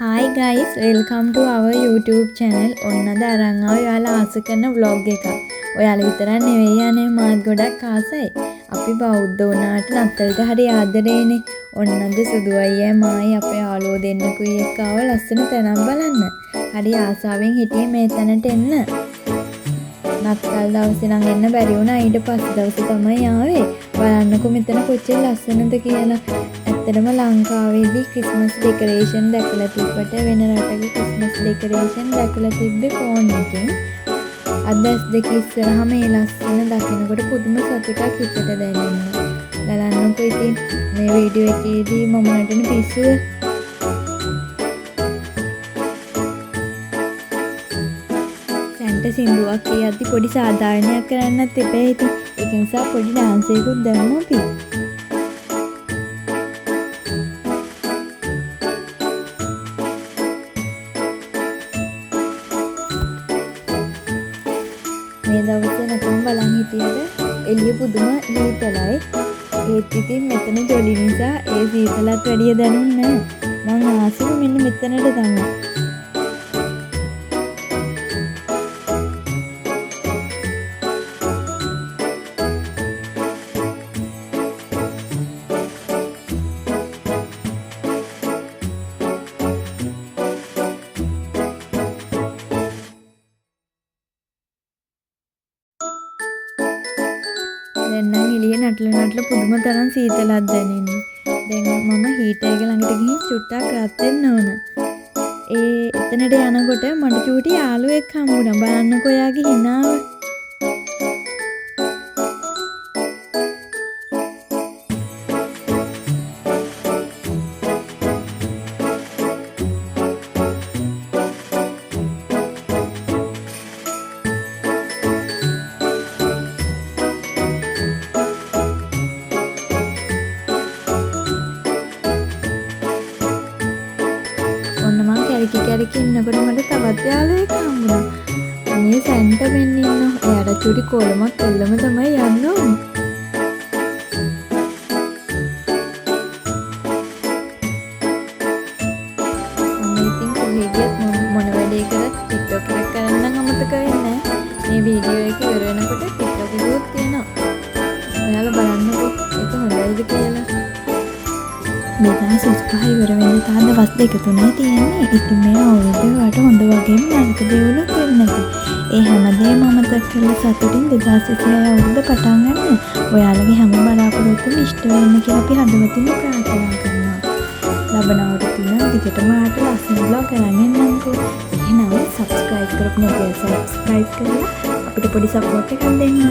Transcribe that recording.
Hi guys, welcome to our YouTube channel. ඔන්න අද අරන් ආවේ ඔයාලා ආස කරන vlog එකක්. ඔයාලා විතරක් නෙවෙයි අනේ මාත් ගොඩක් ආසයි. අපි බෞද්ධ වුණාට නත්තලට හරි ආදරේනේ. ඔන්න අද සුදු අයියා මායි අපේ යාළුවෝ දෙන්නෙකුයි එක්ක ආව ලස්සන තැනක් බලන්න. හරි ආසාවෙන් හිටියේ මේ තැනට එන්න. නත්තල් දවසේ නම් එන්න බැරි වුණා. ඊට පස්සේ දවසේ තමයි ආවේ. බලන්නකෝ මෙතන කොච්චර ලස්සනද කියලා. ඇත්තටම ලංකාවේදී ක්‍රිස්මස් ඩෙකරේෂන් දැකලා තිබ්බට වෙන රටක ක්‍රිස්මස් ඩෙකරේෂන් දැකලා තිබ්බේ ෆෝන් එකෙන්. අද ඇස් දෙක ඉස්සරහම මේ ලස්සන දකිනකොට පුදුම සතුටක් හිතට දැනෙනවා. බලන්නකෝ ඉතින් මේ වීඩියෝ එකේදී මම නටන පිස්සුව. සැන්ට සින්දුවක් කියද්දි පොඩි සාධාරණයක් කරන්නත් එපා ඉතින්. ඒක නිසා පොඩි ඩාන්ස් එකකුත් දැම්මා අපි. මේ දවසේ නැතුම් බලන් හිටියට එළිය පුදුම හීතලයි. ඒත් ඉතින් මෙතන ජොලි නිසා ඒ සීතලත් වැඩිය දැනුන්නේ නෑ. මං ආසම මෙන්න මෙතනට තමයි. දැන් නම් එළිය නටල නටල පුදුම තරම් සීතලක් දැනෙන්නේ. දැන් මම හීටර් එක ළඟට ගිහින් චුට්ටක් රත් වෙන්න ඕන. ඒ එතනට යනකොට මට චූටි යාළුවෙක් හම්බුණා. බලන්නකෝ එයාගේ හිනාව. ඔන්න මං කැරකි කැරකි ඉන්නකොට මට තවත් යාළුවෙක් හම්බුණා. අනේ සැන්ට මෙන්න ඉන්නවා. එයාට චූටි කොලමක් කළම තමයි යන්න ඕනේ. මම ඉතින් කොහේ ගියත් මොන වැඩේ කරත් TikTok එකක් කරන්න නම් අමතක වෙන්නේ නෑ. මේ වීඩියෝ එක ඉවර වෙනකොට TikTok එකකුත් තියෙනවා. ඔයාලා බලන්නකෝ ඒක හොඳයිද කියලා. 2025 ඉවර වෙන්න තව දවස් දෙක තුනයි තියෙන්නේ. ඉතින් මේ අවුරුද්ද ඔයාලට හොඳ වගේම නරක දේවලුත් වෙන්න ඇති. ඒ හැමදේම අමතක කරලා සතුටින් 2026 අවුරුද්ද පටන් ගන්න. ඔයාලගේ හැම බලාපොරොත්තුම ඉෂ්ට වෙන්න කියලා අපි හදවතින්ම ප්‍රාර්ථනා කරනවා. ලබන අවුරුද්ද නම් දිගටම ඔයාලට ලස්සන ව්ලොග් අරන් එන්නම්කෝ. එහෙනම් සබ්ස්ක්‍රයිබ් කරපු නැති අය සබ්ස්ක්‍රයිබ් කරලා අපිට පොඩි සපෝට් එකක් දෙන්න.